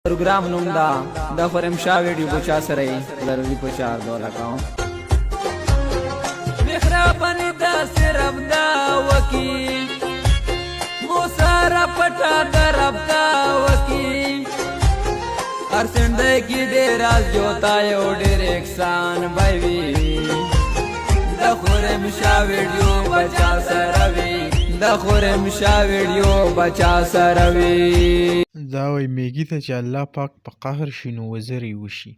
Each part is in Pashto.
پروګرام نوم دا د خرم شاه ویډیو بچا سره ضروري پچار دو لگاؤ مهرباني دا صرف دا وکی موسارا پټا درب دا وکی ارسنده کی ډیر راز جوتا یو ډیر احسان بوي د خرم شاه ویډیو بچا سره وی د خرم شاه ویډیو بچا سره وی. دا وایي میږي ته چې الله پاک په قهر شي نو وزرې وشي.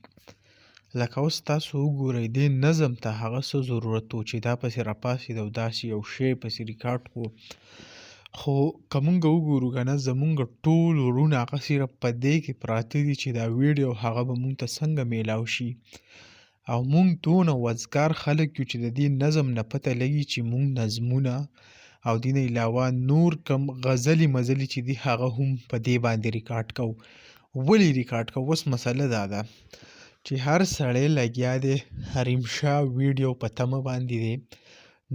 لکه اوس تاسو وګورئ دې نظم ته هغه څه ضرورت و چې دا پسې راپاڅېد او داسې یو شی پسې ریکارډ کړو. خو که مونږ وګورو که نه زمونږ ټول وروڼه هغه صرف په دې کې پراته دي چې دا ویډیو هغه به مونږ ته څنګه میلاو شي. او مونږ دونه وزګار خلک یو چې د دې نظم نه پته لګي چې مونږ نظمونه او دې نه علاوه نور کم غزلې مزلې چې دي هغه هم په دې باندې ریکارډ کوو. ولې ریکارډ کوو؟ اوس مسله دا ده چې هر سړی لګیا دی حریم شاه ویډیو په تمه باندې دی.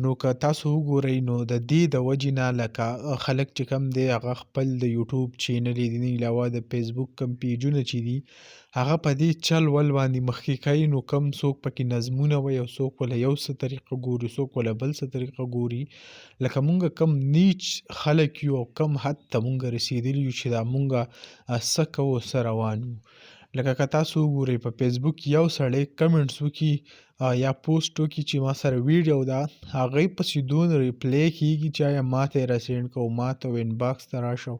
نو که تاسو وګورئ نو د دې د وجې نه لکه خلک چې کوم دی هغه خپل د یوټیوب چینل دي نه علاوه د فیسبوک کوم پیجونه چې دي هغه په دې چل ول باندې مخکې کوي. نو کم څوک پکې نظمونه وایي او څوک وله یو څه طریقه ګوري، څوک وله بل څه طریقه ګوري. لکه مونږ کم نیچ خلک یو او کم حد ته مونږ رسېدلي یو چې دا مونږ څه کوو څه روان یو. لکه که تاسو وګورئ په فیسبوک یو سړی کمنټس وکړي یا پوسټ وکړي چې ما سره ویډیو ده، هغه پسې دونه ریپلی کیږي چې آیا ما ته یې راسینډ کو، ما ته انباکس ته راشه.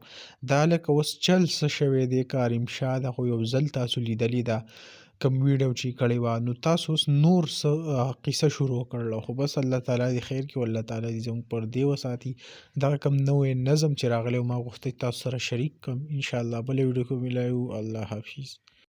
دا لکه اوس چل څه شوی دی کاریم شاه ده خو یو ځل تاسو لیدلې ده کوم ویډیو چې کړې وه. نو تاسو اوس نور څه قصه شروع کړله. خو بس الله تعالی دې خیر کړي او الله تعالی دې زموږ پر دې وساتي. دغه کوم نوی نظم چې راغلی ما غوښتی تاسو سره شریک کړم. انشاءالله بله ویډیو کې ملایو. الله حافظ.